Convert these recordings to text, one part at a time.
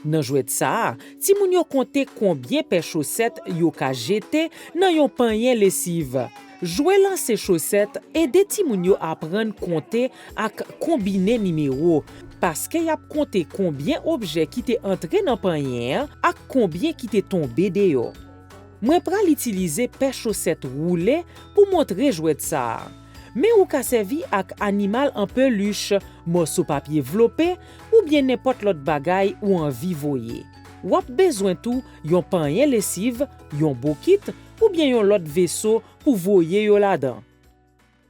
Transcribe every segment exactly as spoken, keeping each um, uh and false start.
Nan jwèt sa a, timoun yo konte konbyen pè chosèt yo ka jete nan yon panyen lesiv. Jwe lanse chosèt ede timoun yo aprann konte ak konbine nimewo, paske y ap konte konbyen objè ki te antre nan panyen an ak konbyen ki te tonbe deyò. Mwen pral itilize pè chosèt woule pou montre jwèt sa a. Men ou ka sèvi ak animal an pelich, mòso papye vlope, oubyen nenpòt lòt bagay ou anvi voye. W ap bezwen tou yon panyen lesiv, yon bokit, oubyen yon lòt veso pou voye yo ladan.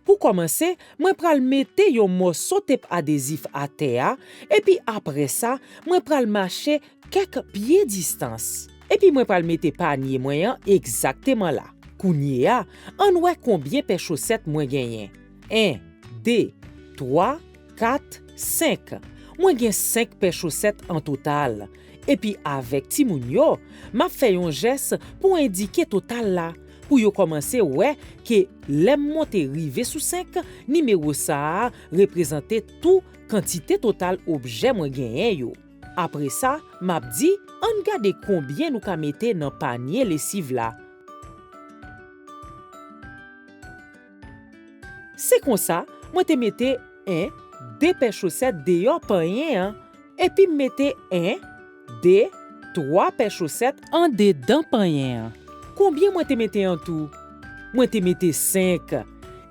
Pou kòmanse, mwen pral mete yon mòso tep adezif atè a, epi apre sa, mwen pral mache kèk pye distans. Epi mwen pral mete panye mwen an egzakteman la. Kounye a, ann wè konbyen pè chosèt mwen genyen. En, de, twa, kat, senk. Mwen gen senk pè chosèt an total. Epi avèk timoun yo, m ap fè yon jès pou endike total la, pou yo kòmanse wè ke lè m monte rive sou senk, nimewo sa a reprezante tou kantite total objè mwen genyen yo. Apre sa, m ap di, ann gade konbyen nou ka mete nan panye lesiv la. Se konsa, mwen te mete en, de pè chosèt deyò panyen an, epi m mete en, de, twa pè chosèt andedan panyen an. Konbyen mwen te mete an tou? Mwen te mete senk.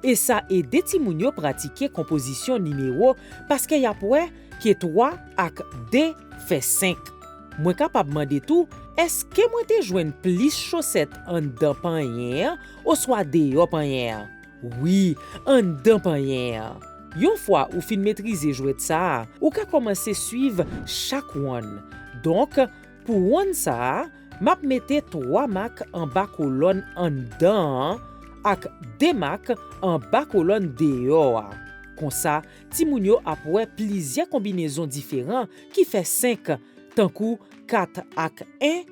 E sa ede timoun yo pratike konpozisyon nimewo, paske y ap wè ke twa ak de fè senk. Mwen kapab mande tou, èske mwen te jwenn plis chosèt anndan panyen an oswa deyò panyen an? Wi, anndan panyen an. Yon fwa ou fin metrize jwèt sa a, ou ka kòmanse swiv chak wonn. Donk, pou wonn sa a, m ap mete twa mak anba kolòn anndan an ak de mak anba kolòn deyò a. Konsa, timoun yo ap wè plizyè konbinezon diferan ki fè senk, tankou kat ak en,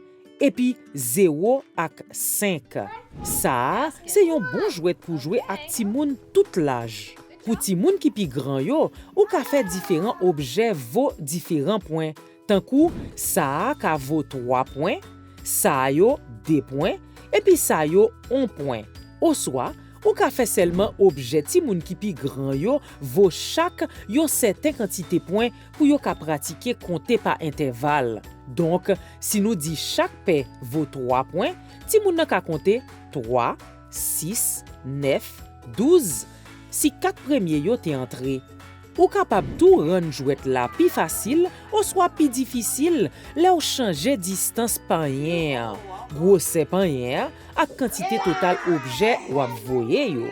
epi zewo ak senk. Sa a se yon bon jwèt pou jwe ak timoun tout laj. Pou timoun ki pi gran yo, ou ka fè diferan objè vo diferan pwen. Tankou, sa a ka vo twa pwen, sa yo de pwen, epi sa yo yon pwen. Oswa, ou ka fè sèlman objè timoun ki pi gran yo vo chak yon sèten kantite pwen pou yo ka pratike konte pa entèval. Donk, si nou di chak pè vo twa pwen, timoun nan ka konte twa, sis, nèf, douz, si kat premye yo te antre. Ou kapab tou rann jwèt la pi fasil oswa pi difisil lè w chanje distans panyen an, gwosè panyen an ak kantite total objè w ap voye yo.